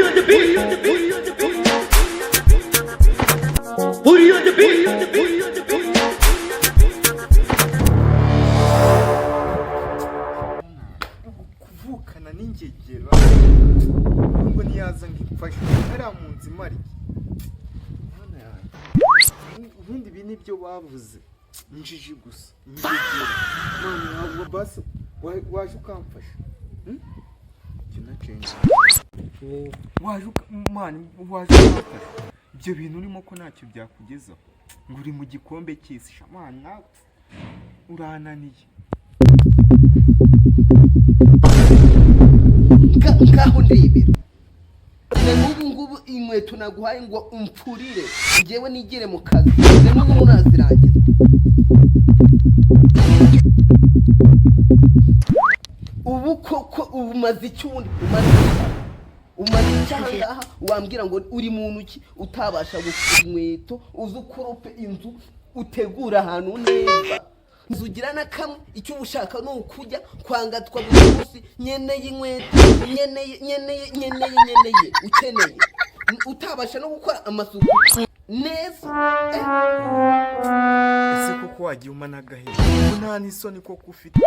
on the beat. On the beat. On the beat. Booty on the beat. On the beat. On the beat. Kuvukana n'ingegera ngo ntiyaza ngo imfashe hariya mu nzu imara iki? Mana yanjye. Ubundi ibi nibyo bavuze, injiji gusa, ingegera. None ntabwo basi waje ukamfasha? Hmm? Jya unacenga. Waje man, waje ukamfasha? Ibyo bintu urimo ko ntacyo byakugezaho, ngo uri mu gikombe cy'isi. Sha man, nawe urananiye. Ngaho ndebera na n'ubu ngubu inkweto naguhaye ngo umfurire, njyewe nigire mu kazi, na n'ubu ntunazirangiza. Ubu koko ubu umaze iki? Ubundi umaze iki? Umaze iki aha ngaha? Wambwira ngo uri muntu ki utabasha gufura inkweto, uzi ukorope inzu, utegura ahantu neza, nzugira na kamwe? Icyo uba ushaka ni ukujya kwangatwa buri munsi: nkeneye inkweto, nkeneye, nkeneye, nkeneye, nkeneye. Ukeneye, utabasha no gukora amasuku neza, eh? Ese koko wagiye umana agahera ubu? Nta n'isoni koko ufite,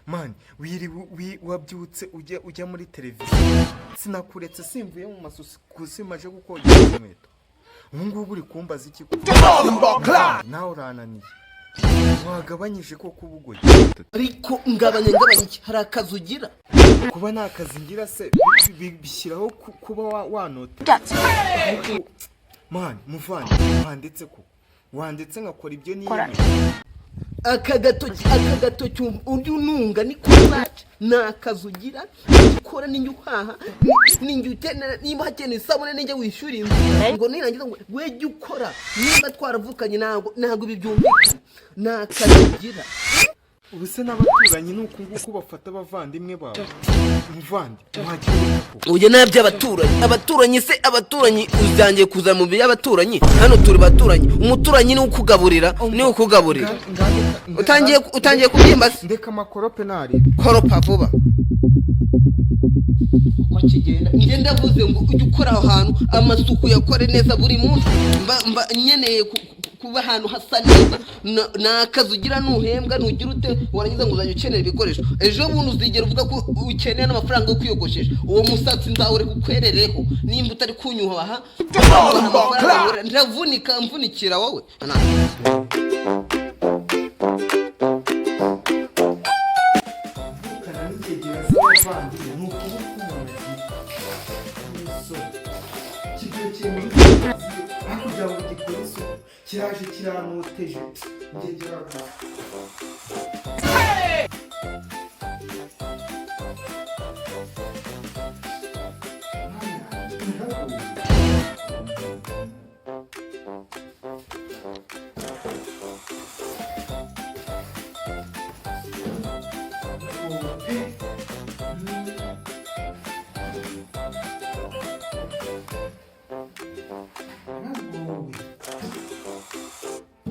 man? Wiriwe wabyutse ujya muri televiziyo, sinakuretse, simvuye mu masuku, simaje kukogeza inkweto, ubu ngubu uri kumbaza iki koko? Nawe urananiye. Wagabanyije koko ubugoyi? Ariko ngabanya iki? Hari akazi ugira? Kuba nta kazi ngira se bishyiraho kuba wanota? Ahubwo, man, muvandi, wandetse ko wandetse ngakora ibyo niyemeje. Aka gatoki undi ununga ni kubaca. Ni akazi ugira ukora? N'injye uhaha, n'injye ukenera, nimba hakeneye isabune n'injye wishyura inzu, ngo nirangiza ngo wejye ukora. Nimba twaravukanye, ntabwo ibi byumvikana. Ni akazi ugira? Ubu se n'abaturanyi ni uku nguku bafata abavandimwe bawe? Muvandi, wagira ute koko? Ujya nabi by'abaturanyi. Abaturanyi se, abaturanyi uzangiye kuza mu by'abaturanyi? Hano turi baturanyi. Umuturanyi niwe ukugaburira, niwe ukugaburira. Utangiye kubyimba se? Ndeka amakorope ntarebe. Koropa vuba uko kigenda. Njye ndavuze ngo ujye ukora aho hantu amasuku, yakore neza buri munsi. Mba nkeneye kuba ahantu hasa neza. Ni akazi ugira? Ntuhembwa, ntugira ute? Warangiza ngo uzajya ukenera ibikoresho. Ejo bundi uzigera uvuga ko ukeneye n'amafaranga yo kwiyogoshesha. Uwo musatsi nzawureka ukwerereho nimba utari kunyubaha. Amafaranga ndavunika mvunikira wowe. Kuvukana n'ingegera z'abavandimwe ni ukuboko umuntu agira n'isoni. Kibyukiye muri televiziyo, aho kugira ngo gikore isuku kiraje kiranoteje. Ingegera gusa. Mana yanjye, naragowe. Naragowe pe.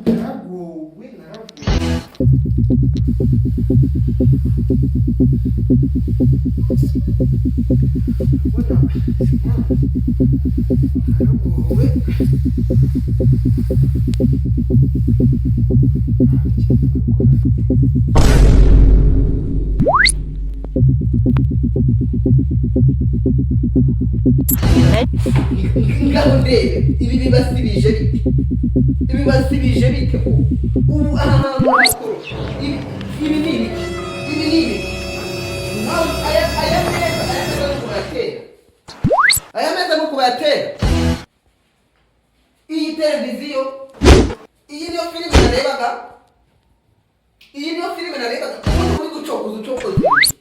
Naragowe, naragowe, naragowe. Ubona, naragowe. Nta kindi gukora. Ngaho ndebe, ibi bibasibije bite? Ibi basibije bite ko ubu aha hantu hakoro? Ibi ni ibiki? Ibi ni ibiki? Aya meza nuko bayatera, aya meza nuko bayatera. Iyi televiziyo, iyi niyo filime narebaga, iyi niyo filime narebaga. Ubundi uri gucokoza, ucokoza iki?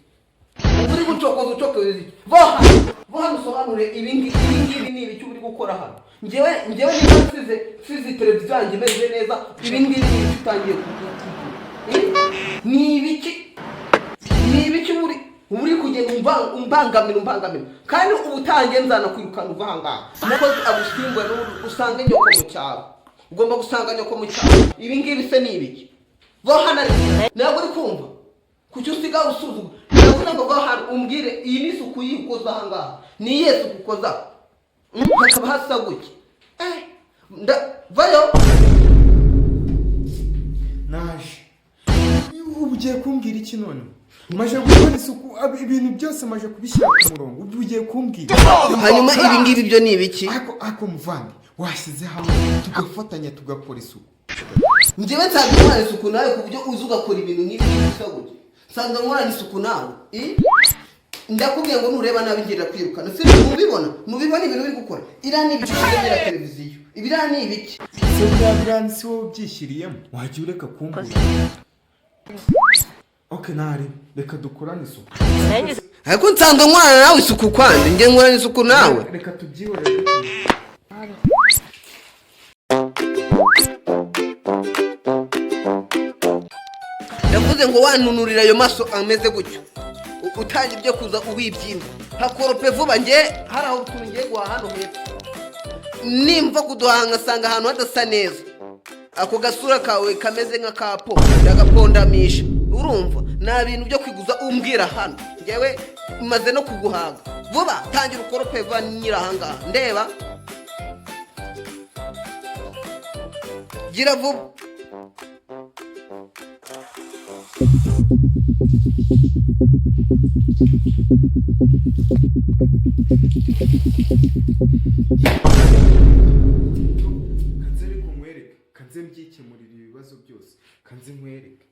Uri gucokoza, ucokoza iki? Voha voha, usobanure ibi ngibi. Ibi ngibi ni ibiki uri gukora hano? Njyewe niba nsize televiziyo yanjye imeze neza, ibi ngibi ni ibiki utangiye kugira? Ni ibiki? Ni ibiki uri kugenda umbangamira? Kandi uba utangiye, nzanakwirukana uva aha ngaha. Umukozi agusimbura n'ubu usanga nyoko mu cyaro, ugomba gusanga nyoko mu cyaro. Ibi ngibi se ni ibiki? Va hano! Ariko ntabwo uri kumva? Kuki usigaye usuzugura? Ndavuga ngo va hano umbwire, iyi ni isuku yikoza aha ngaha? Ni iyihe suku ukoza? Hakaba hasa gutya. Vayo. Naje. Ubu ugiye kumbwira iki none? Maje gukora isuku, ibintu byose maje kubishyira ku murongo. Ubu ugiye kumbwira? Hanyuma ibi ngibi byo ni ibiki? Ako muvandi, washyize hamwe tugafatanya tugakora isuku. Njyewe nsanzwe nkorana isuku nawe, ku buryo uza ugakora ibintu nk'ibi ngibi bisa gutya? Nsanzwe nkorana isuku nawe. Ndakubwiye ngo nureba nabi ngirira kwirukana. Si mubibona? Mubibona ibintu biri gukora? Iriya ni ibiki bya televiziyo? Ibiriya ni ibiki? Se buriya biriya si wowe ubyishyiriyemo? Wajya ureka kumbura. OK, ntari reka dukorane isuku. Ariko nsanzwe nkorana nawe isuku kwandi, njye nkorana isuku nawe. Reka tubyihorere. Ndavuze ngo wanunurira ayo maso ameze gutyo, utangira ibyo kuza uwibyimba. Hakorope vuba, nge hari aho utuntu ngiye guhaha hano hepfo. Nimva kuduhaha ngasanga ahantu hadasa neza, ako gasura kawe kameze nk'akapo ndagapondamisha. Urumva, nta bintu byo kwiguza umbwira hano. Ngewe maze no kuguhaga. Vuba, tangira ukorope vuba nyiri ahangaha ndeba. Gira vuba. Kanze ariko nkwereke, kanze mbyikemurire ibibazo byose, kanze nkwereke.